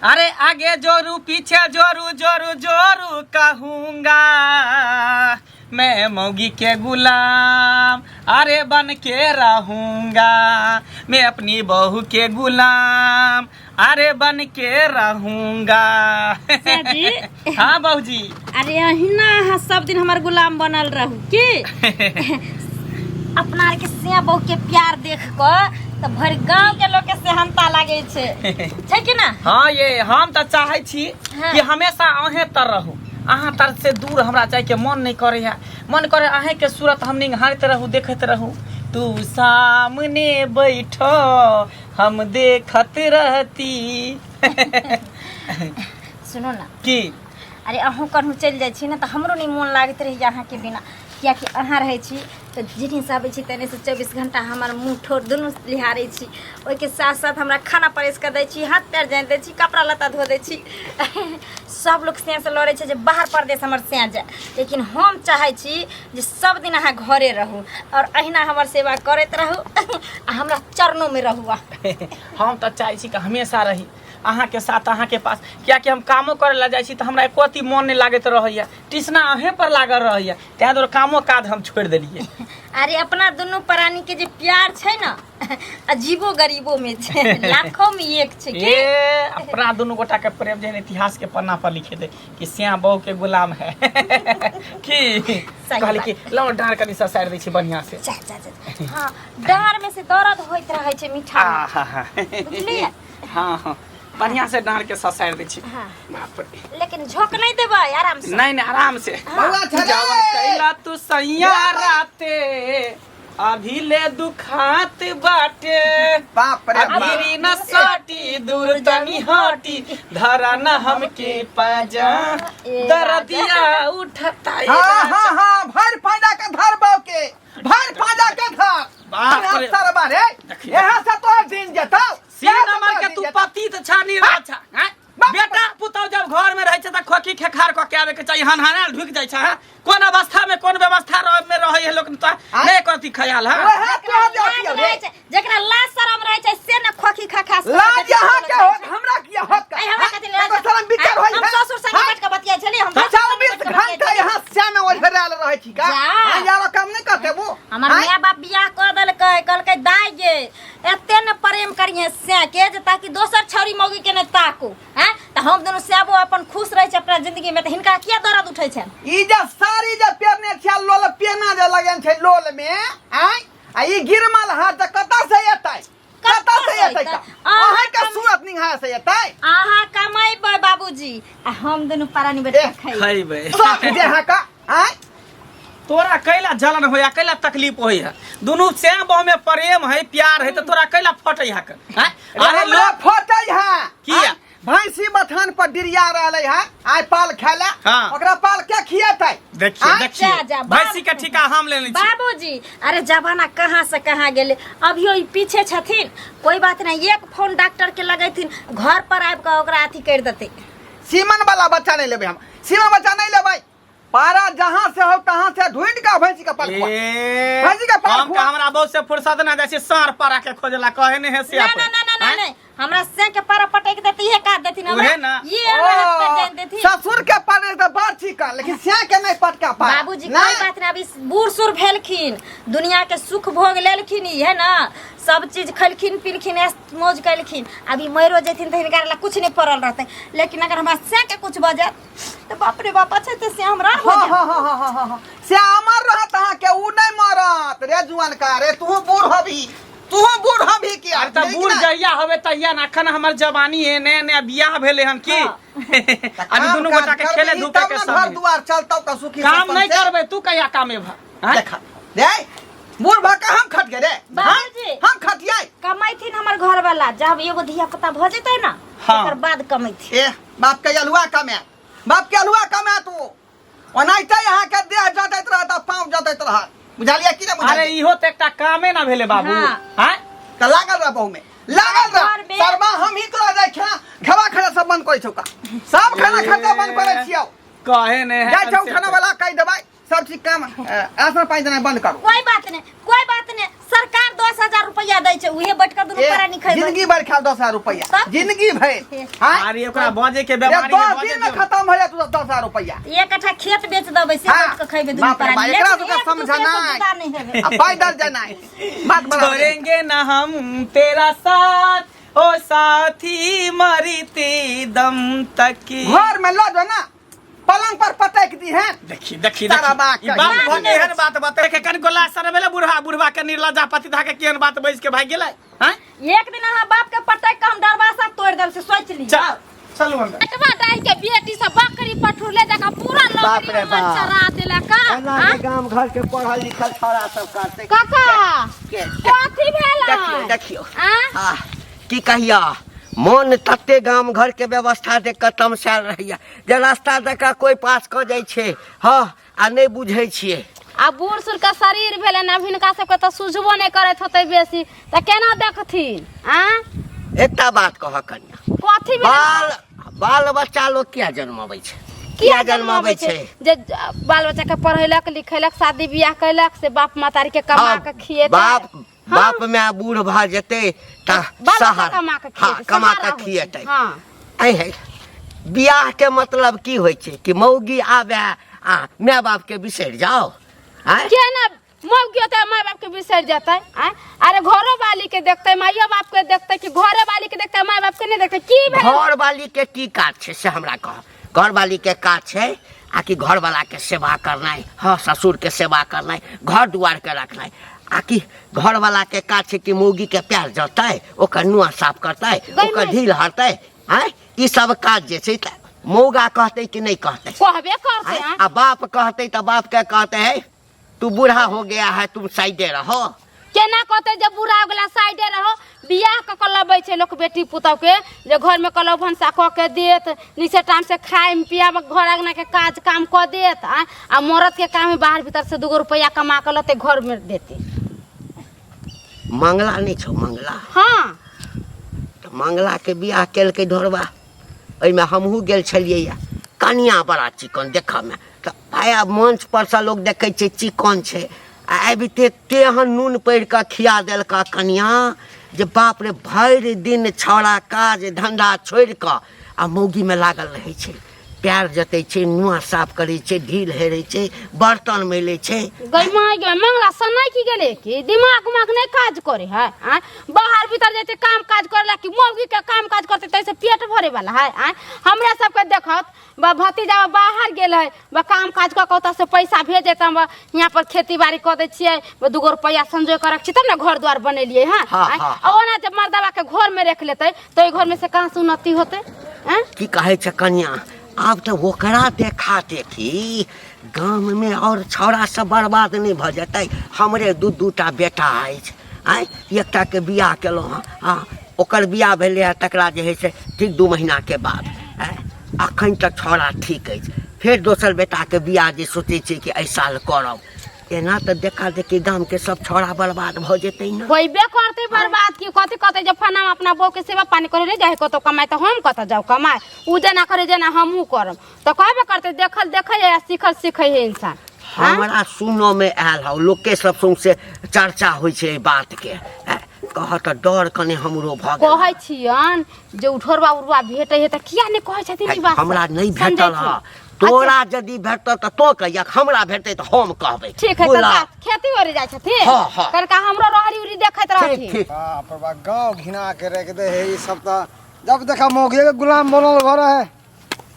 अरे आगे जोरू पीछे जोरू जोरू जोरू कहूंगा मैं मौगी के गुलाम अरे बन के रहूंगा, मैं अपनी बहू के गुलाम अरे बन के रहूंगा। जी। हाँ बहूजी। अरे अहिना अहाँ सब दिन हमर गुलाम बनल रहू की अपना आर के सिया बहू के प्यार देख कऽ तऽ भरि गांव के लोग के सेहनता लागे छै, छै कि ना? हाँ, ये हम तऽ चाहै छी कि हमेशा अहें तर रहू, अहाँ तर से दूर हमरा जायके मन नहीं करे है। मन करे अहें के सूरत हम निहारते रहू, देखते रहू। तू सामने बैठो हम देखत रहती। सुनो ना। की? अरे अहूँ कन्हू चलि जाइ छी ने तऽ हमरो नहि मोन लागैत रहैए अहाँके बिना, कियाकि अहाँ रहै छी तऽ जिन्हिसँ आबै छी तेने से 24 घंटा हमर मुँह ठोर दुनू लिहारै छी। ओहिके साथ साथ हमरा खाना परसि कऽ दै छी, हाथ पैर जानि दै छी, कपड़ा लत्ता धो दै छी। सब लोक सएह लड़ै छै जे बाहर परदेश हमर सएह जाय, लेकिन हम चाहै छी जे सब दिन अहाँ घरे रहू और अहिना हमर सेवा करैत रहू आ हमरा चरणोमे रहू अहाँ। हम तऽ चाहै छी कि हमेशा रही अहाँके साथ, अहाँके पास, कियाकि हम कामो करै लए जाइ छी तऽ हमरा एको अथी मन नहि लागैत रहैए, टिसना अहें पर लागल रहैए, ताहि दुआरे कामो काज हम छोड़ि देलियै। अरे अपना दुनू प्राणी के जे प्यार छै ने, अजीबो गरीबो में छै, लाखों में एक छै की? ए अपना दुनू गोटा के प्रेम जेहन इतिहास के पन्ना पर लिखे दे कि श्याम बहू के गुलाम है की। सही कहली बात। कि लौ डाँड़ कनि ससारि दै छी बढ़िया से। जा जा जा, हाँ, डाँड़ में से दर्द होइत रहै छै मीठा में। आहा। बुझलियै? हाँ हाँ, बढ़िया से डाँड़ के ससारि दै छी। हाँ। बाप रे। लेकिन झोंक नहीं देबै, आराम से। नहीं नहीं, आराम से। बौआ छलै। जवन कैला तू सैया राते अभी ले दुखात बाटे, बाप रे बाप। अभी न साटी दूर तनी हटी, धरा न हमके पाजा, ए दर्दिया उठता ए हाँ राजा। हाँ हाँ, भर फांदा के धर बाव के, भर फांदा के धर। बाप रे। सरबा रे, देखिए। यहाँ से तो दिन जताओ। सीन नंबर के तू पति त छानी राछा हैं? बाप रे। बेटा पुतौ जब घर में रहै छै त खोखी खेखार क के आबे के चाही, हन हनाल ढुक जाइ छै। हैं? कोन अवस्था में कोन व्यवस्था रह में रहै है लोक त आँय? नहीं कथी ख्याल है। वएह जकरा तो लाज जाती रहै रे। छै, जकरा लाज शरम रहै छै से ने खोखी खा खा से लाज बेटी यहाँ बोलल के जाइ होत, छै। हमरा किया होत का? ऐ, हमरा कथी लाज? एगो शरम विचार ऐ, होई हम है? ससुर संगे हाँ? बैठ के बतियाइ छलियै, हम ससुर संगे 24 बैठ के बतियाइ घंटा छलियै। यहाँ श्याम ओझरायल रहै छी का? जा। हाँ, यारो काम नहीं करते वो। हमर हाँ? माय बाप बियाह कऽ देलकै, कहलकै दाय गे एते ने प्रेम करिहे सैं के जे ताकि दोसर छौरी मौगी के ने ताकू। हैं तऽ हम दुनू सैबो अपन खुश रहै छै अपना जिंदगी में, तऽ हिनका किया दर्द उठै छनि? ई जे साड़ी जे पेरने छै, लोल पेना जे लगन छै लोल में, आय आ ई गिरमल हाथ जे कतऽ से एतै? कतऽ से एतै का? अहाँ अहाँ के सूरत निहार से एतै? अहाँ कमेबै बाबूजी आ हम दुनू प्राणी बैठ के खैबै। खैबै। सब जे अहाँ का, आय? तोरा कैला जलन होया, कैला तकलीफ होया? दुनू श्याम बहु में प्रेम है, प्यार है, तो तोरा कैला फटै है के? हैं? अरे अरे लोग फटै है। किया? आय, भैंसी बथान पर डिरिया रहलै है, आय पाल खाला। हाँ। ओकरा पाल के खियेतै? देखिए आय? देखिए, जा, जा, बाप- भैंसी के ठीका हम लेने छी। बाबूजी, अरे जमाना कहाँ से कहाँ गेलै, अभियो ई पीछे छथिन, कोई बात नहीं, एक फोन डॉक्टर के लगेथिन, घर पर आबि कऽ ओकरा अथी करि देतै। सीमन वाला बच्चा नहीं लेबै हम, सीमन बच्चा नहीं लेबै। पारा जहाँ से हो तहाँ से ढूंढ के भैंसी के पाल खुआ। ए, भैंसी के पाल हम खुआ। का हमरा बहुत से फुर्सत ना जाइ छै साँढ़ पारा के खोजला, कहे नहीं है से ना अपन। ना ना ना ना आँय? नहीं, हमरा से के पारा पटक देती है, का देथिन हमरा? उहे ना। ये हमरा हाथ पर जान देथिन। ससुर के पाले तो बात ठीक है, लेकिन सिया के नहीं पटका पारा। बाबूजी नहीं। कोई बात नहीं, अभी बूढ़ सूढ़ भेलखिन, दुनिया के सुख भोग लेलखिन, ई है ना, सब चीज खलखिन पिलखिन, ऐश मौज कलखिन, अभी मरो जेथिन तऽ हिनका ला कुछ नहीं पड़ल रहतै, लेकिन अगर हमरा से के कुछ भऽ जायत तऽ बाप रे बाप, अच्छा तऽ से हमरा हो हाँ, जायत। हाँ, हाँ, हाँ, हाँ, हाँ। से अमर रहत अहाँ के, उ नहीं मरत रे जुआन का रे, तू बूढ़ हबी, तू बूढ़ हबी की? अरे तऽ बूढ़ जहिया होबे तहिया ना, अखन हमर जवानी है, नया नया बियाह भेले हन की, अभी दुनू गोटा के खेले धूपे के घर समय। दुआर चलतौ का सुखी काम संपन्न नहीं से। करबे तू कहिया कामे भा? आँय? देखा रे बूढ़ भा के हम खट गे रे। बाबूजी। हम खटियाई कमैथिन हमर घर वाला, जब एगो धिया पुता भऽ जेतै ना हाँ। तकर बाद कमैथिन। ए बाप के अलुआ कमे, बाप के अलुआ कमे, तू ओनाहिते यहाँ के देह जटैत रहत आ पाँव जटैत रहत, बुझलियै कि नहि? अरे बुझलियै इहो तऽ एकटा कामे ना भेले बाबू। हाँ। आँय? तऽ लागल रह बहु में, लागल रह। घर में- शर्मा हम ही तोरा जाइ खाना घबा खाना सब बंद करै छौ का, सब खाना खर्चा बंद करै छियौ। कहे ने है जाइ छौ कंसेप्ट। खाना वाला कहि देबै, सब चीज काम राशन पानी देनाइ बंद करू। कोई बात नहीं, कोई बात नहीं, सरकार दोष 10,000 रुपया दै छै उहे बैठ के दुनू प्राणी खैबै। जिंदगी भर खाओ 10,000 रुपया तब? जिंदगी भर। हाँ? अरे ओकरा बजे के ये बीमारी है, 10 बजे दिन में दियौ। खत्म हो जाए 10,000 रुपया। एक कट्ठा खेत बेच देबै से हाँ। बैठ के खैबै दुनू बाप रे प्राणी। बाप, एकरा लेकिन सबके एक दूसरे से समझनाइ। जुदा नहि हेबै। आ पैदल जेनाइ बात बराबर। छोड़ेंगे ना हम तेरा साथ ओ साथी मरते दम तक। घर में ल जो ना पलंग पर पटक दी है। देखी देखी तारा देखी बात ई बात कही। भऽ एहन बात बता के कनिको लाज शरम भेलै? बुढ़ा बुढ़वा के निर्लज्जा पति धा के केहन बात बैस के भागि गेलै हैं? एक दिन अहाँ बाप के पटक के हम दरवाजा तोड़ देब से सोच ली। चल चलू अंदर। एतबा डाहि के बेटी सब बकरी पठुर ले जाकर पूरा बाप नगरी रे में बाप। चरा देलक। एना हाँ? के गाम घर के पढ़ल लिखल छौड़ा सब करते काका कथी भेल? देखियो देखियो। आ? आ, की कहिया, मन तते गाम घर के व्यवस्था देख कऽ तमसायल रहैया जे रास्ता दऽ कऽ कोइ पास कऽ जाइ छै, हँ, आ नहि बुझै छियै। आ बूढ़ सूढ़ के शरीर भेलनि, आब हिनका सबके तऽ सुझबो नहि करैत होतै बेसी, तऽ केना देखथिन? आ एकटा बात कहऽ कनिया। कथी भेलै? बाल बाल बच्चा लोग किया जन्माबै छै? किया जन्माबै छै? जे बाल बच्चा के पढ़ेलक लिखेलक, शादी बियाह कैलक, से बाप महतारी के कमा हाँ, के खिएतै। बाप हाँ। बाप माय बूढ़ भऽ जेतै तऽ बाल बच्चा सहारा कमा के हाँ खिएतै, कमा सहारा के होइ छै। खिएतै। हाँ। ऐ है बियाह के मतलब की होइ छै कि मौगी आबे आ माय बाप के बिसरि जाओ? आँय? केना मौगी होतै माय बाप के बिसरि जेतै? आँय, अरे घरो वाली के देखतै, माइयो बाप के देखतै, कि घरे वाली के देखतै माय बाप के नहि देखतै? की भेलै? घर वाली के की काज छै से हमरा कह। घर वाली के काज छै आ कि घर वाला के सेवा करनाइ, हाँ, ससुर के सेवा करनाइ, घर दुआर के रखनाइ, आ कि घर वाला के काज छै कि मौगी के प्यार जतै, ओकर नुआ साफ करतै, गई ओकर माय। ढील हरतै? आँय, ई सब काज जे छै तऽ मौगा कहतै कि नहि कहतै? कहबे करतै। आँय? आँय? आ बाप कहतै तऽ बाप के कहतै है तू बूढ़ा हो गया है, तुम साइडे रहो। केना कहतै जे बूढ़ा हो गेला साइडे रहो? बियाह कऽ कऽ लबै छै लोक बेटी पुतहु के जे घरमे कलौ भनसा कऽ के देत, नीचे टाइम से खाय पियामे, घर अंगना के काज काम कऽ देत। आँय, आ मरद के काम है बाहर भीतर से दूगो रुपैआ कमा कऽ लतै, घरमे देतै। मंगला नहि छौ मंगला? हाँ। तऽ मंगला के बियाह केलकै ढोरबा, ओहिमे हमहूँ गेल छलियै। कनिया बड़ा चिकन देखऽमे, तऽ भाय आब मंच परसँ लोक देखै छै चिकन छै, आ आबिते तेहन नून पड़ि कऽ खिया देलक कनिया जे बाप रे, भरि दिन छौड़ा काज धन्धा छोड़ि कऽ आ मौगीमे लागल रहै छै, पैर जतै छै, नुआ साफ करै छै, ढील हेरै छै, बर्तन मैले छै। गई माय गई, मंगला सनाइ की गेलै कि दिमाग उमाग नहि काज करे है? आँय, बाहर भीतर जेतै काम काज करे ला कि मौगी के काम काज करतै तैसे पेट भरे वाला है? आँय, हमरा सबके देखत बा भतीजा बाहर गेल है, बा काम काज कऽ के ओतऽ से पैसा भेजे तऽ हम यहाँ पर खेती बाड़ी कऽ दै छियै, बा दूगो रुपैआ संजोग कऽ रख छी तब ने घर द्वार बनेलियै। हँ। हाँ, आँय, हाँ, आ ओना जब मर्दवा के घर में रख लेतै तऽ ओहि घर में से कहाँ से उन्नति होतै? आँय? की कहै छै कनिया, आब तऽ ओकरा देखा देखी गाममे आओर छौड़ा सब बर्बाद नहि भऽ जेतै? हमरे दू दूटा बेटा अछि। आँय, एकटाके बियाह केलहुँ हँ, हँ, ओकर बियाह भेलै हँ तकरा जे हइ से ठीक 2 महीनाके बाद। आँय, अखन तक छौड़ा ठीक अछि। फेर दोसर बेटाके बियाह जे सोचै छियै कि एहि साल करब, एना तऽ देखा देखी गामके सब छौड़ा बर्बाद भऽ जेतै ने। होइबे करतै बर्बाद। की कथी कहतै जे फलाना अपना बहू के सेवा पानी करे नहि जाइ कतौ कमाइ, तऽ हम कतऽ जाउ कमाइ? ओ जेना करे जेना हमहूँ करब, तऽ कहबे करतै। देखल देखै है आ सीखल सीखै है इंसान। आँय? हमरा सुनऽमे आयल हौ, लोके सब सौंसे चर्चा होइ छै एहि बातके। कह तऽ डर कने हमरो भऽ गेल। कहै छियन जे उठोरवा उड़वा भेटै है तऽ किया नहि कहै छथिन ई बात सब? हमरा नहि संजय भेटल जी। हँ। तोरा यदि भेटतौ तऽ तो कहिया, हमरा भेटतै तऽ हम कहबै। ठीक है तऽ बुझलह? जा, खेती ओरी जाइ छथिन? हाँ, हाँ। कनिका हमरो रहरी उरी देखैत ठीक रहथिन। ठीक। बाप रे बाप, गाँव घिना के रख दे है ई सब। तऽ जब देखा मौगिए के गुलाम बनल भर है।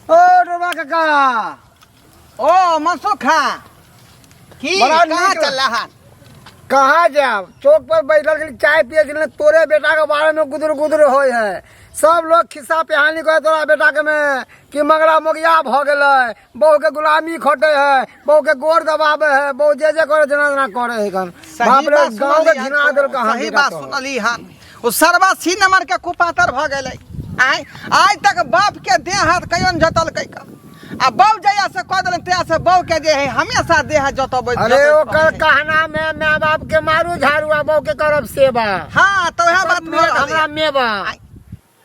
ओ डोबा काका। ओ मनसुख खां, की बड़ा कहाँ नीक चल रहा? कहाँ जायब, चौक पर बैठल के चाय पिए के लिए तोरे बेटा के बारे में गुदुर गुदुर होय है। सब लोग खिस्सा पिहानी करे तोरा बेटा के में कि मंगला मोगिया भ गेलै, बहू के गुलामी खटे है, बहू के गोर दबावे है, बहू जे जे करे जेना जेना करे है कन। सही बाप रे, बात गाँव के सुनली घिना हन, देलक हन सही बेटा बात तोहर। सुनली हन। ओ सरवा सी नंबर के कुपातर भ गेलै। आइ आइ तक बाप के देह हाथ कहियो न जतलकै क, आ बहू जहिया से कह देलनि तहिया से बहू के जे है हमेशा देह हाथ जतबै। अरे जतैत ओकर रहै। कहना में माय बाप के मारू झाड़ू आ बहू के करब सेवा। हाँ, तऽ वएह बात भऽ हमरा रहलै। मेवा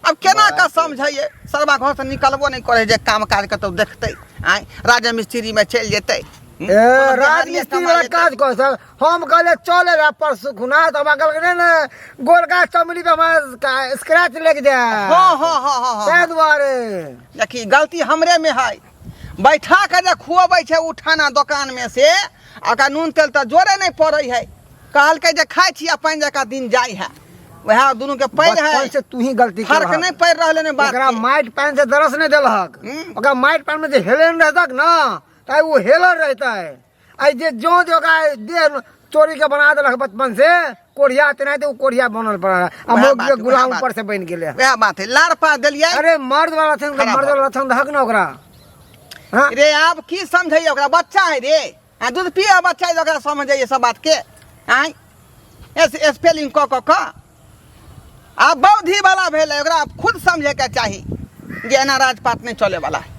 अब केना कऽ समझैयै? सरवा घर से निकलबो नहि करै जे काम काज कतौ देखतै। आँय, राजा मिस्त्री में चलि जेतै। ए राजमिस्त्री वाला काज कर सर। हम कहले चले रे परसों खुना, तो हमरा कहलकै नहीं ने गोलका चमड़ी पे हमरा स्क्रैच लग जाए। हाँ हाँ हाँ हाँ हाँ। ताहि दुआरे देखी गलती हमरे में है, बैठा के जे खुअबै छै उठाना दोकान में से, आ ओकरा नून तेल तऽ जोरे नहीं पड़ै है। कहलकै जे खाइ छी अपन जकाँ दिन जाइ है, वएह दुनू के पड़ि है। बचपन से तू ही गलती फर्क केलहक। नहीं पड़ि रहलै ने बात ओकरा के। माटि पानि से दरस नहीं देलहक। हम्म। ओकरा माटि पानि में जे हेलन रहतक ना त ओ हेलल रहतै। आ जे जो जे ओकरा देह चोरी के बना देलक बचपन से कोढ़िया, तेनाहिते ओ कोढ़िया बनल पड़ल आ वएह मौगी बात, के वएह गुलाम बात। ऊपर से बनि गेलै। वएह बात है, लार पा देलियै। अरे मर्द वाला छन, खराब मर्द वाला लक्षण दहक ना ओकरा। हाँ? रे आब की समझैया ओकरा, बच्चा है रे, आ दूध पिए बच्चा है, ओकरा समझैया सब बात के। आँय एस स्पेलिंग क क क आब बौद्धि वाला भेलै, ओकरा खुद समझे के चाही जे एना राजपाट नहीं चले वाला है।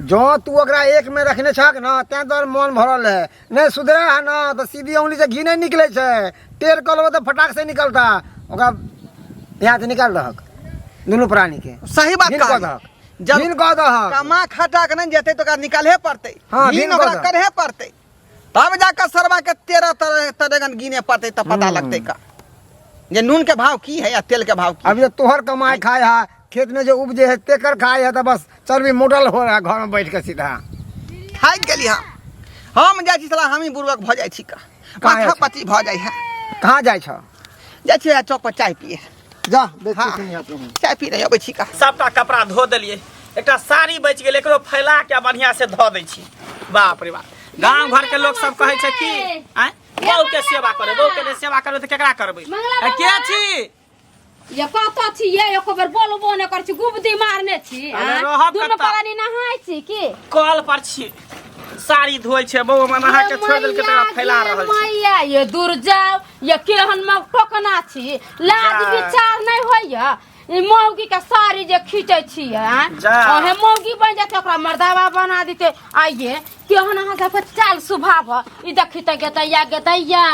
जँ तू ओकरा एक में रखने छक ना तें तोहर मन भरल है, नहीं सुधरे है ना तो सीधी उंगली से घी नहीं निकले छै, टेर कऽ लेबो तऽ फटाक से निकलता। ओकरा यहाँ से निकाल दहक दुनू प्राणी के। सही बात भिन कऽ कहली। दहक। जब भिन कऽ दहक। कमा खटा के नहीं जेतै तऽ ओकरा निकालहे पड़तै। हाँ, भिन भिन ओकरा कऽ दहक। करहे पड़तै, तब जाकर सरवा के 13 तरह तरेगन गिने पड़तै, तब पता लगतै का जे नून के भाव की है या तेल के भाव की। अभी तो तोहर कमाई खाए है, खेत में जो उपजे है तेकर खाए है, तो बस चर्बी मोटल हो रहा है घर में बैठ के सीधा। थाकि गेली हम। हम जाइ छी साला, हमही बुड़बक भऽ जाइ छी का, कहाँ माथा जाइ छी? पति भऽ जाइ है। कहाँ जाइ छ? जाइ छी चौक पर चाय पिए। जा बेच हाँ। के यहाँ तू। चाय पी रही अबै छी का। सबटा कपड़ा धो देलियै, एकटा साड़ी बचि गेल, एकरो फैला के बढ़िया से धो दै छी। बाप रे बाप, गाँव घर के लोग सब कहै छै कि आँय बहू के सेवा करे, बहू के नहि सेवा करबै तऽ केकरा करबै? मंगला आ, के बाबा। छी? ये कतऽ छी ये? एको बेर बोलबो नहि करै छी, गुबदी मारने छी। अरे आँय? रहब दुनू कतऽ? प्राणी नहाय छी की? कल पर छी, साड़ी धोइ छै, बौआ मने नहा के छोड़ि देलकै तकरा फैला रहल छै। मैया ये दूर जाओ, ये केहन में टोकना छी, लाज जा। विचार नहीं होइया। ई मौगी के साड़ी जे खींचे छी, आँय? जा। ओहे मौगी बन जेतै, ओकरा मर्दावा बना देतै। आइये केहन अहाँ सबके चाल स्वभाव है। ई देखी तऽ गेतैया गेतैया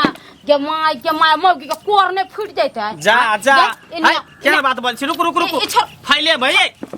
गे माय गे माय, मौगी के कोर नहि फूटि जेतै। जा जा। गे, एने- हाय, केना बात बोल छी? रुक रुक रुक, ई छोड़। फैले भई।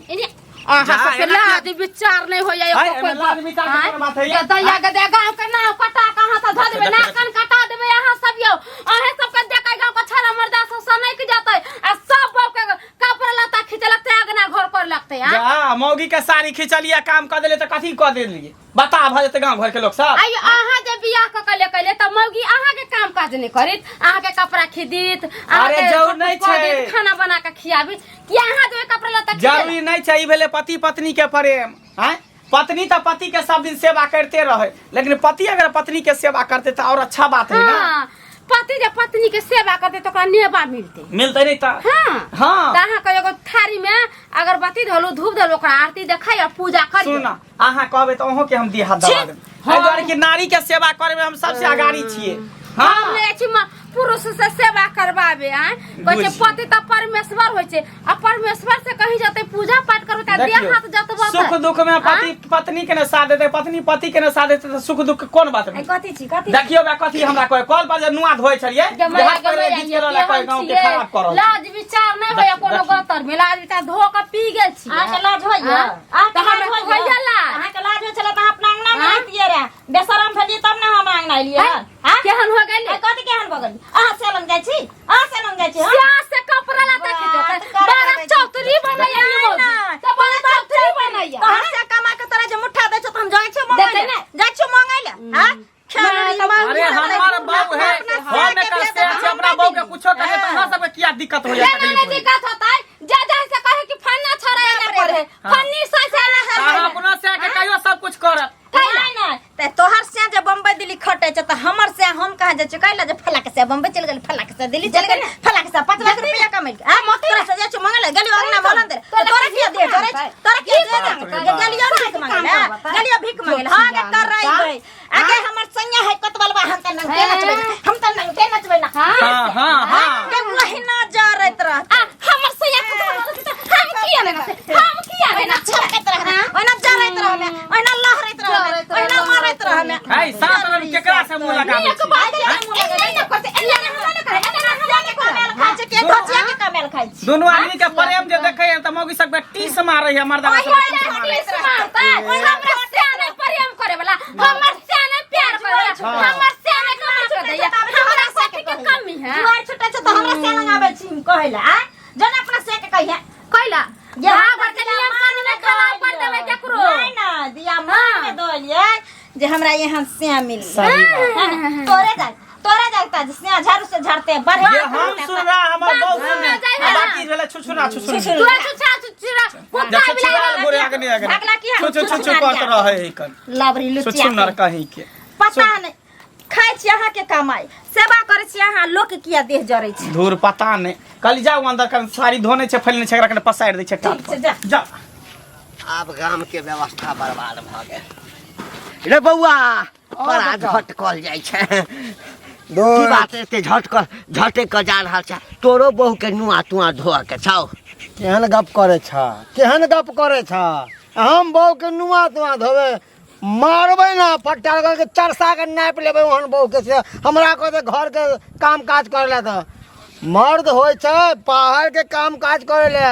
एने अहाँ जा, सबके एना लाज विचार नहि होइया हाय, एको एना कोइ लाज विचार के आँय? कोनो बात होइया? गदैया गदैया गाँव के नाव कटा के अहाँ सब धऽ देबै, देखियौ, नाक कान कटा देबै अहाँ सब यौ। अहें सबके देखै गाँव के छाला मर्दा सब सनकि जेतै आ सब बहू के कपड़ा लत्ता खींचे लगतै, अगना घर कर लगतै। आँय? जा, मौगी के साड़ी खिंचलियै, काम कऽ देलियै तऽ कथी कऽ देलियै? बता भऽ जेतै गाँव घर के लोग सब। आइयो अहाँ जे बियाह कऽ के लेके एलियै तऽ मौगी अहाँ के काम काज नहि करैत, अहाँ के कपड़ा खीदित, अहाँ अरे के जरूर सब नहि कुछ कऽ छै। देत, खाना बना के खियाबी कि अहाँ जे कपड़ा लत्ता खींचे जरूरी नहि छै, ई भेलै पति पत्नी के प्रेम। आँय, पत्नी तऽ पति के सब दिन सेवा करते रहे, लेकिन पति अगर पत्नी के सेवा करते तऽ और अच्छा बात है ना। हाँ, पति जे पत्नी के सेवा करते तऽ ओकरा नेबा मिलते। मिलते नहीं तऽ। हाँ। हाँ। तऽ अहाँ के एगो थारी में अगरबत्ती धलू, धूप धलू, ओकरा आरती देखाई और पूजा करियौ। सुन ना, अहाँ कहबै तऽ अहूँ के हम देह हाथ दबा देब। हाँ। एहि दुआरे कि नारी के सेवा करे में हम सबसे अगाड़ी छियै। हाँ। हम नहि छी पुरुष से सेवा करबाबे। आँय, कहै छै बुझियौ। पति तऽ परमेश्वर होइ छै, आ परमेश्वर से कहीं जेतै पूजा पाठ करबै तऽ देह देखियौ, हाथ जतबो सुख दुख में पति पत्नी के ने साथ देते, पत्नी पति के ने साथ देते, तऽ सुख दुख के कोन बात आई भेलै? कथी छी, कथी छी? देखियौ बा कथी हमरा कहे, कल पर जे नुआ धोइ छलियै, जे हाथ पैर घीच के रहला, कहे गाँव के खराब कर रहल छै। लाज विचार नहि होइया देखियौ, कोनो देखियौ। गतर में, लाज विचार धो के पी गेल छी। अहाँके लाज होइया? आँ? अहाँके तऽ लाज हमरा होइया? होइया लाज। अहाँके लाज होइ छलै तऽ अहाँ अपना अंगना मे आँ? रहितियै रहे। बेशरम भेलियै तब ने हम अंगना एलियै हन। आँ? केहन हो गेल? आ कथी केहन भऽ गेली? अहाँ से लग जाइ छी, अहाँ से लग जाइ छी, हँ? स्याह से कपड़ा लत्ता बात खींचत, करऽ बारह लगै छी। चौतरी बनैया ई नहि, मौगी। नहि। तऽ बारह चौतरी बनैया। तोहर से कमा के तोरा जे मुट्ठा दै छौ तऽ हम जाइ छियौ मंगै देतै लए। ने? जाइ छियौ मंगै लए, हँ? नहि, तऽ अरे हमर बाबू है, अपना हम से एकर के से भेद छै, अपना बहू के कुछो कहे तऽ अहाँ सबके किया दिक्कत होइया, केना तकलीफ नहि होइया? दिक्कत होतै? जे जाइ से कहे कि फन्ना छोड़ा एना करे, फन्नी से से एना तऽ अहाँ करे। अपना से के कहियो सब कुछ करत। नहि, नहि, तऽ तोहर से जे बम्बई दिल्ली खटै छै तऽ हमर से हम कहाँ जाइ छियै? कैला जे फला के से बम्बई चलि गेल, फला के से दिल्ली चलि गेल, फला के से 5 लाख रुपया कमेलकै। आ तोरा से जाइ छियौ मंगै लए, गेलियौ अंगना बोलन दे, तोरा किया दे जरै छै? तोरा किया दे दे? गेलियौ भीख मंगै लए, गेलियौ भीख मंगै लए। हाँ गे कर रही गई। आगे हमर सैया है कोतवालवा, हम तऽ नंगटे नचबै ना, हम तऽ नंगटे नचबै ना। हाँ हाँ हाँ। गे ओहिना जरैत रहत। आ हमर सैया के हम किया नहि नचबै? हम किया नहि ओहिना नचबै? छलकैत रहमे, ओहिना जरैत रहमे, ओहिना लहरैत रहमे, ओहिना मरैत रहमे। है सात रंग केकरा से मुंह लगाबै एक छी? बात एना नहि करतै, एना नहि हमरा नहि करे, एना हमरा नहि करे। कमेल खाइ छै के धोचिया के कमेल खाइ छै? दुनू आदमी के प्रेम जे देखे है तऽ मौगी सबके टीस मारे है, मर्दाना सबके टीस मारे है। हमरा से नहि प्रेम करे वाला, हमर से नहि प्यार हमर से नहीं कमा के दैया हमरा कथी के कमी है जुआर छुटे छै तऽ हमरा से लंगाबै छी हम कहै ला आ जन अपना से के कहिया कैला जे गाँव घर के नियम कानून में खराब कर देबै केकरो नहीं ना दिया मान में दलिए जे हमरा यहाँ से मिली सही बात। तोरे जा तोरे जागता जे सिया झाड़ू से झाड़ते बढ़िया ये हम सुन रहा हमर बात बहू सुनना सुने चाहिए आ ना। बाकी भेलै छुछुना छुछुना तोरा छुछा छुछुरा कुत्ता छुछुना बिलाई गोरे आगे नहीं आगे भागला की हम छुछु छुछु छुछुना करत रहै है कन लाबरी लुचिया छुछुनर के। कहीं के पता नहीं खाइ छी अहाँ के कमाई सेवा करै छी अहाँ लोक के किया देह जरै छी धूर पता नहीं कहली जाउ अंदर कन साड़ी धोने छै फैलने छै एकरा कने पसारि दै छै टाट ठीक छै, पर जा। जा आब गाम के व्यवस्था बर्बाद भऽ गेल रे बौआ बड़ा झटकल जाइ छै की बात एते झटकल झटे कऽ जा रहल छै तोरो बहू के नुआ तुआ धोअ के छौ केहन गप करै छ केहन गप करै छ हम बहू के नुआ तुआ धोबै मारबै ना फट्टा के चरसा के नापि लेबै ओहन बहू के से हमरा कहते घर के काम काज करै लए तऽ मर्द होइ छै बाहर के काम काज करै लए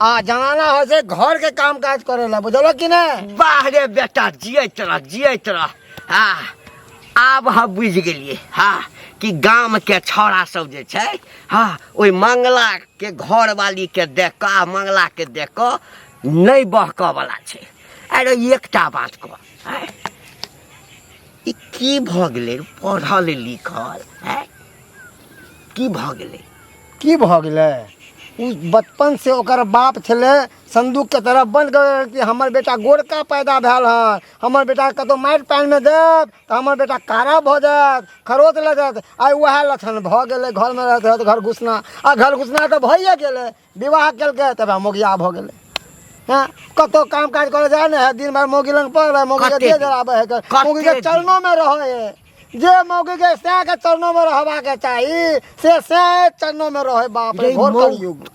आ जनाना होइ छै घर के काम काज करै लए बुझलक कि नहि वाह रे बेटा जियैत रह जियैत रह हाँ आब हम बुझि गेलियै हाँ कि गामके छौड़ा सब जे छै हाँ ओहि मंगलाके घरवालीके देख कऽ आ मंगलाके देख कऽ नहि बहकऽवला छै अरे एकटा बात कह आँय? ई की भऽ गेलै पढ़ल लिखल आँय? की भऽ गेलै की भऽ गेलै ओ बचपन से ओकर बाप छलै संदूकके तरफ बन्द कर कि हमर बेटा गोरका पैदा भेल हन हमर बेटा कतहु माटि पानिमे देब तऽ हमर बेटा कारा भऽ जायत खरोच लगत आइ उएह लक्षण भऽ गेलै घरमे रहैत रहैत घर घुसना आ घर घुसना तऽ भइए गेलै विवाह केलकै तब मोगिया भऽ गेलै हँ कतहु काम काज करे जाए ने है दिन भरि मौगी लग पड़ल है मौगी के कते देह दिन? जराबै है कते मौगी के दिन? चरणों में रहै है जे मौगी के सैं के चरणों में रहबाक चाही से सैं चरणों में रहै बाप रे रे घोर मौ- कलयुग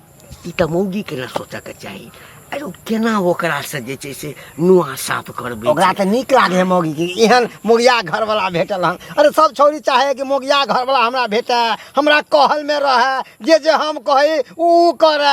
ई तऽ मौगीके ने सोचऽके चाही अरे ओ केना ओकरा से जे छै से नुआ साफ करबै ओकरा छै? तऽ नीक लागे है मौगी के एहन मोगिया घरवाला भेटल हन अरे सब छौरी चाहे कि मोगिया घरवाला हमरा भेटे हमरा कहल में रहे जे जे हम कही ऊ ऊ करे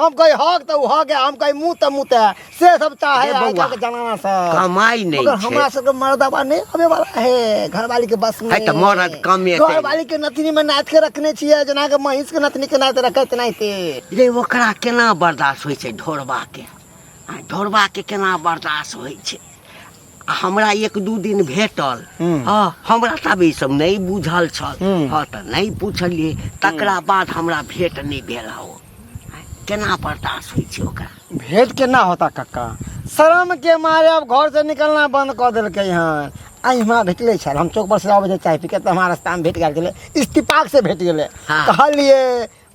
हम कही हक तऽ ऊ हक है हम कही मुँह तऽ मुँह तऽ से सब चाहे रे आइ बौआ, काल्हि के जमाना सब कमाइ नहि मगर छै हमरा सबके मर्दबा नहि आबे वाला है घरवाली के बस में है तऽ मरद कमे छै। घरवाली के नतनी में नाथ के रखने छियै जेना के महींस के नतनी के नाथ रखे तेनाहिते रे ओकरा केना बर्दाश्त होइ छै ढोरबाके आ ढोरबाके केना बर्दाश्त होइ छै आ हमरा एक दू दिन भेटल हँ हमरा तऽ आब ई सब नहि बुझल छल हँ तऽ नहि पुछलियै तकरा बाद हमरा भेट नहि भेल हँ ओ केना बर्दाश्त होइ छै ओकरा भेंट केना होता कक्का शर्म के मारे अब घर से निकलना बंद कऽ देलकै हन आइ हमरा भेटलै छल हम चौक पर से आबै छै चाय पी के तऽ हमरा रास्तामे भेट गेल छलै इस्तीफाक से भेट गेलै हाँ। कहलियै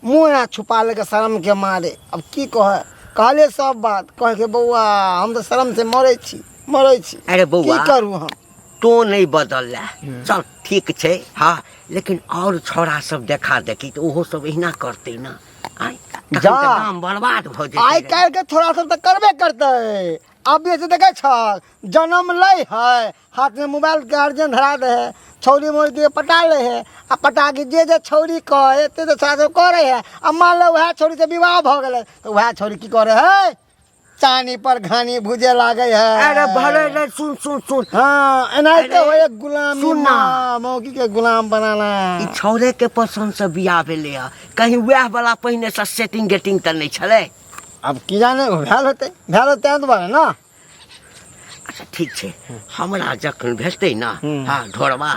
मुँह एना छुपा लेलकै शर्म के मारे अब की कहै कहलियै सब बात कहै बौआ हम तऽ शर्म से मरै छी मरै छी अरे बौआ। की करू हम तो नहि बदलला चल ठीक छै हँ लेकिन आओर छौड़ा सब देखा देखी तऽ ओहो सब एहिना करतै ने आँय तखन जा। तऽ गाम बर्बाद भऽ जेतै आइ रे। काल्हि के थोड़ा सब तऽ करबे करतै अब जे देखै छ जन्म लै है हाथ में मोबाइल गार्जियन धरा दे है छौरी मोरी के पटा ले है आ पटा के जे जे छौरी कहे ते ते छोरा सब करे है आ मान लो वएह छौरी से विवाह भऽ गेलै तऽ वएह छौरी की करे है चानी पर घानी भुजे लागे है अरे भले रे सुन सुन सुन हाँ एनाहिते अरे, होय गुलामी सुन ना। माँ, मौगी के गुलाम बनाना ई छौड़े के पसंद से बियाह भेलै हँ कहीं वएह वाला पहिने से सेटिंग गेटिंग तऽ नहि छलै अब की जाने भेल होतै भेल होतै तें दुआरे ना अच्छा ठीक छै हमरा जखन भेटतै ने हँ ढोरबा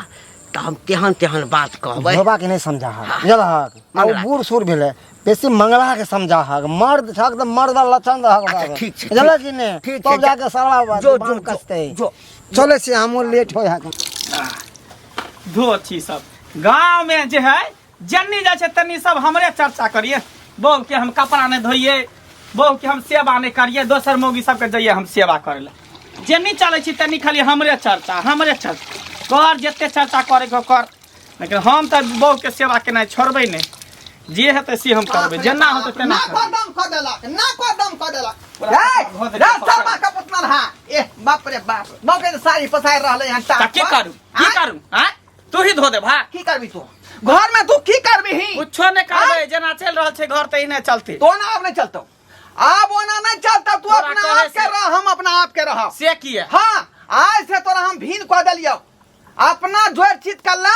तऽ हम तेहन तेहन बात कहबै ढोबा के नहीं समझा हक बुझलहक आ ओ मंगला। बूढ़ सूढ़ भेलै बेसी मंगला के समझा हक मर्द छक तऽ मर्द वाला लक्षण रहक ओकरा अच्छा, के। ठीक छै, बुझलक ठीक- कि नहि ठीक तब छै, जाके सरवा जो, बाम जो, जो, कसतै जो। चलै छी हमहूँ लेट होइ हक धो छी सब गाँव में जे है जन्नी जाइ छै तन्नी सब हमरे चर्चा करिए बहू के हम कपड़ा नहि धोइए बहू के हम सेवा नहि करिए दोसर मौगी सबके जइए हम सेवा करै लए जेन्नी चलै छी तन्नी खाली हमरे चर्चा हमरे चर्चा कर जते चर्चा करे के कर लेकिन हम तऽ बहू के सेवा केनाइ छोड़बै नहि जे हेतै से हम करबै जेना होतै तेना ना करबै। को दम क देलक ना को दम क देलक पूरा ए धो देलक। रे शर्मा का पुतना रहा ए बाप रे बाप बहू के साड़ी पसारि रहलै हन तऽ की करू की करू आँय तू ही धो दे भा की करबी तू घर में तू की करबी कुछो नहीं करबै जेना चलि रहल छै घर तऽ एहने चलते तो ना अब नहीं चलतो अब ओना नहीं चलता तू तोरा अपना कहे आप के से- रह हम अपना आप के रह से किया हाँ आज से तोरा हम भीन कह देलियौ अपना जोड़ चित कल्ला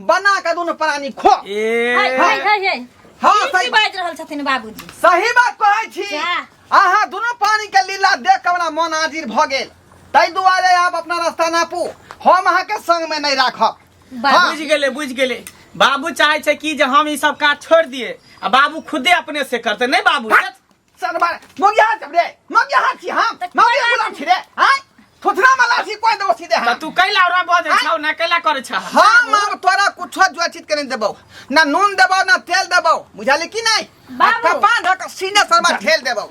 बना के दुनू प्राणी खो। ए हाय हाय हाय हाय। हाँ, ई की सही। बाजि रहल छथिन बाबूजी? सही बात कहै छी। जा। अहाँ दुनू पानी के लीला देख के हमरा मन आजिर भऽ गेल, ताहि दुआरे आब अपना रास्ता नापू, हम अहाँके संग में नहीं राखब। बाबू। बुझि गेलै, बुझि गेलै। बाबू चाहे छै कि जे हम ई सब काज छोड़ि दिए आ बाबू खुदे अपने से करते। नहीं बाबू? सरबार मोगिया सब रे, मोगिया छी हम, मोगिया गुलाम छी रे। आय थुथरा मला छी, कोई देबो सीधे तऽ हम। तू कैला ओरा बजै छौ ना, कैला करै छौ? हम आब तोरा कुछो जो चीज के नहीं देबौ, ना नून देबौ ना तेल देबौ, बुझाली कि नहीं? आ बाबू। कपार धऽ के सीने सरबा ठेल देबौ,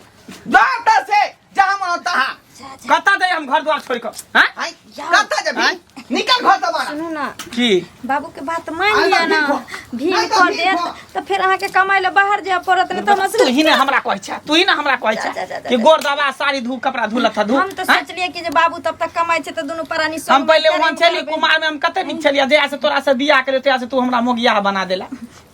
जा एतऽ से जहाँ मन तहाँ। जा, जा। कतऽ दे हम घर द्वार छोड़ि कऽ? हैं? आय कतऽ जेबही? निकल घर से बाहर। सुनू ना। की? बाबू के बात मान आइ लिअ तऽ ना, भीख हो। भीड़ नहि तऽ कऽ भीख देत हो। तऽ फेर अहाँके कमाइ लए बाहर जाय पड़त, नहि तऽ हमरा तू ही ने हमरा कहै छै, तू ही ने हमरा कहै जा, छै जा, जा, जा, कि जा। गोर दबा साड़ी धू, कपड़ा धू, लत्ता धू। हम तऽ हैं? सोचलियै कि जे बाबू तब तक कमाइ छै तऽ दुनू प्राणी संग हम पहिले में ओहन छली करबै। कुमार में हम कते नीक छलियै, जहिया से तोरा से बियाह केलियै तहिया से तू हमरा मोगिया बना देला।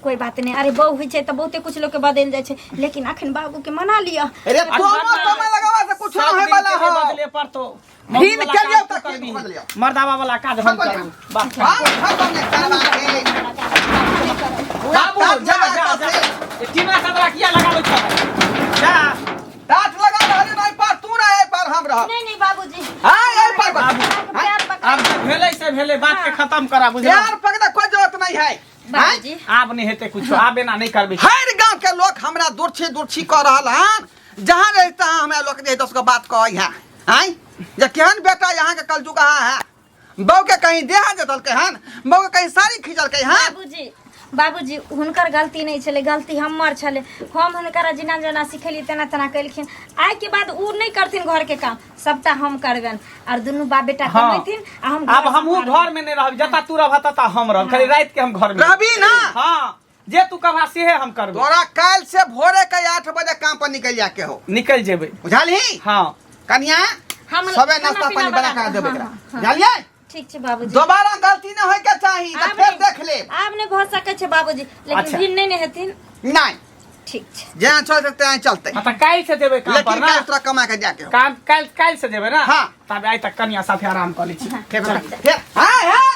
कोई बात नहीं, अरे बहू होइ छै तऽ बहुते कुछ लोग के बदलि जाइ छै, लेकिन अखन बाबू के मना लिअ। अरे अच्छा, तो समय लगावा से कुछ सब होय दिन वाला के हो। बदले पड़तो। भीन मौगी वाला के लियौ काज तू तऽ की करबही। बदलियौ? मर्दावा वाला काज हम खतम। करबू। वाह। हाँ, खतम नहीं करवा के। बाबू टाट जा लगा जा कऽ जा। ए, टीना सदरा किया लगाबै छह? जा। टाट लगा रहली नहीं पर तू रहे पर हम रह। नहीं नहीं बाबूजी। हाँ, एहि पर बाबू। अहाँके प्यार पकड़। आब जे भेलै से भेलै, बात के खत्म करा, बुझला? प्यार पकड़े कोई जरूरत नहीं है। बाबूजी। आब नहीं हेतै कुछो, आब एना नहीं करबै। हर गांव के लोग हमरा दुर्छी दुर्छी कर रहल हन, जहाँ रहता है हमरा लोग जे 10 गो बात कहै है। आँय जे केहन बेटा यहाँ के कलजुग है, बहू के कहीं देह जतलकै हन, बहू के कहीं साड़ी खींचलकै हन। बाबूजी, बाबूजी, हुनकर गलती नहीं छलै, गलती हमर छलै। हम हुनकरा जेना जेना सिखेलियै तेना तेना केलखिन। आइ के बाद उ नहीं करथिन घर के काम, सबटा हम करबनि और दुनू बाप बेटा हाँ। कमेथिन आ हम आब घर हमहूँ सम्हारबै। घर में नहीं रहब, जता तू रहबह तता हम रहब, खाली रात के हम घर में रहबी ना? हाँ, जे तू कहबा सेहे हम करबै। तोरा काल्हि से भोरे के 8 बजे काम पर निकल जाके हो। निकल जेबै। बुझलही? हाँ। कनिया, हम सबे खाना नाश्ता पीना पानी बना के बना देबै हाँ, एकरा। हाँ, हाँ। बुझलियै? ठीक छै बाबूजी। दोबारा गलती नहि होय के चाही तऽ आब फेर नहि- देख लेब। आब नहि भऽ सकै छै बाबूजी, लेकिन अच्छा। भिन्न नहि ने हेथिन। नहि। ठीक छै। जेना चलते तेना चलते। हाँ, तऽ काल्हि से जेबै काम पर लेकिन ना? काल्हि तोरा कमा के जाके हो। काम काल्हि, काल्हि से जेबै ना? हाँ। तब आइ तक कनिया साथे आराम कऽ लै छी। फेर फेर हाँ हाँ।